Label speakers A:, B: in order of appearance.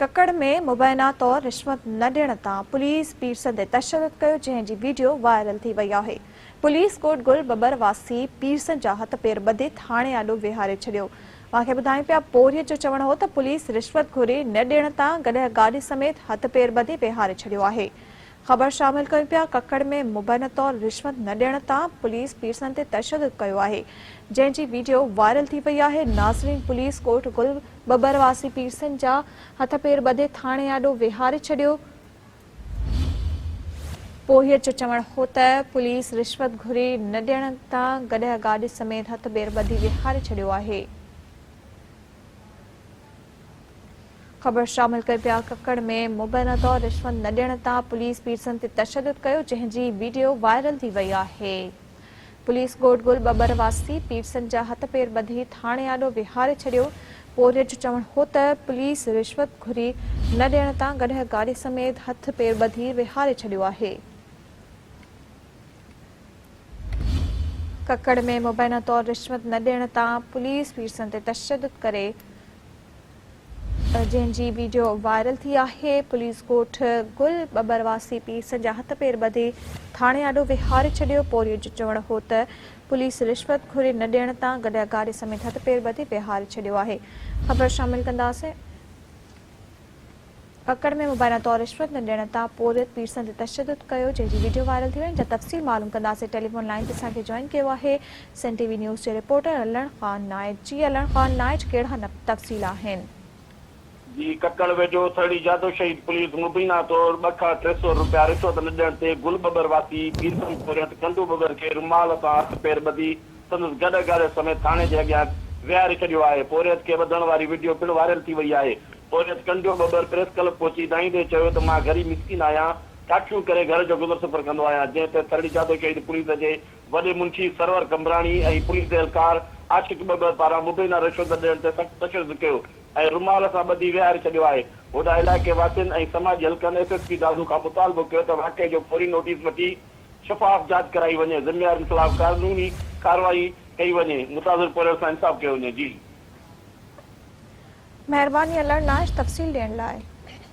A: ڪڪڙ ۾ مبينا طور رشوت نه ڏيڻ تان پوليس پيرسن تي تشدد ڪيو جنهن جي ويڊيو وائرل ٿي وئي آهي. پوليس ڪوٽ گل ٻٻر واسي پيرسن جا هٿ پير ٻڌي ٿاڻي آڏو ويهاري ڇڏيو. اوهان کي ٻڌايون پيا پورهيت جو چوڻ هو ته پوليس رشوت گهري نه ڏيڻ تان گڏهه گاڏي سميت هٿ پير ٻڌي ويهاري ڇڏيو آهي. خبر شامل ڪيون پيا ڪڪڙ ۾ مبينا طور رشوت نه ڏيڻ تان پوليس پيرسن تي تشدد ڪيو آهي جنهن جي ويڊيو وائرل ٿي وئي آهي ناظرين پوليس ڳوٺ گل ٻٻر واسي پيرسن جا هٿ پير ٻڌي ٿاڻي آڏو ويهاري ڇڏيو. پوهيت جو چوڻ هو ته پوليس رشوت گهري نه ڏيڻ تان گڏهه گاڏي سميت هٿ پير ٻڌي ويهاري ڇڏيو آهي. خبر شامل ڪئي پيا ڪڪڙ ۾ مبينا طور رشوت نه ڏيڻ تان پوليس پيرسن تي تشدد ڪيو جنهن جي ويڊيو وائرل ٿي وئي آهي پوليس ڳوٺ گل ٻٻر واسي پيرسن جا هٿ پير ٻڌي ٿاڻي آڏو ويهاري ڇڏيو پورهيت جو چوڻ هو ته پوليس رشوت گهري نه ڏيڻ تان گڏهه گاڏي سميت هٿ پير ٻڌي ويهاري ڇڏيو آهي. ڪڪڙ ۾ مبينا طور رشوت نه ڏيڻ تان پوليس پيرسن تي تشدد ڪري جنهن جي ويڊيو وائرل ٿي آهي، پوليس ڳوٺ گل ٻٻر واسي پيرسن جا هٿ پير ٻڌي ٿاڻي آڏو ويهاري ڇڏيو، پورهيت جو چوڻ هو ته پوليس رشوت گهري نه ڏيڻ تان گڏهه گاڏي سميت هٿ پير ٻڌي ويهاري ڇڏيو آهي، خبر شامل ڪنداسين. ڪڪڙ ۾ مبينا طور رشوت نه ڏيڻ تان پورهيت پيرسن تي تشدد ڪيو جنهن جي وڊيو وائرل ٿي وئي جا تفصيل معلوم ڪنداسين ٽيليفون لائين تي اسان کي جوائن ڪيو آهي سن ٽي وي نيوز جي رپورٽر علڻ خان نائچ جي علڻ خان نائچ ڪهڙا تفصيل آهن.
B: جي ڪڪڙ ويجهو ٿرڙي جادو شهيد پوليس مبينا طور ٻه کان 300 رپيا رشوت نه ڏيڻ تي گل ٻٻر واسي پيرسن پورهيت ڪنڊو ٻٻر کي رومال سان هٿ پير ٻڌي سندس گڏهه گاڏي سميت ٿاڻي جي اڳيان ويهاري ڇڏيو آهي پورهيت کي ٻڌڻ واري وڊيو پڻ وائرل ٿي وئي آهي پورهيت ڪنڊيو ٻٻر پريس ڪلب پهچي دانهيندي چيو ته مان غريب مسڪين آهيان، ڪاٺيون ڪري گهر جو گذر سفر ڪندو آهيان، جنهن تي ٿرڙي جادو شهيد پوليس جي وڏي منشي سرور قمبراڻي ۽ پوليس اهلڪار عاشق ٻٻر پاران مبينا رشوت ڏيڻ تي سخت تشدد ڪيو ۽ رومال سان ٻڌي ويهاري ڇڏيو آهي. هوڏانهن علائقي واسين ۽ سماجي حلقن ايس ايس پي دادو کان مطالبو ڪيو ته واقعي جو فوري نوٽيس وٺي شفاف جاچ ڪرائي وڃي، ذميوارن خلاف قانوني ڪارروائي ڪئي وڃي، متاثر پورهيت سان انصاف ڪيو وڃي. جي.
A: مهرباني علڻ نائچ تفصيل ڏيڻ لاء.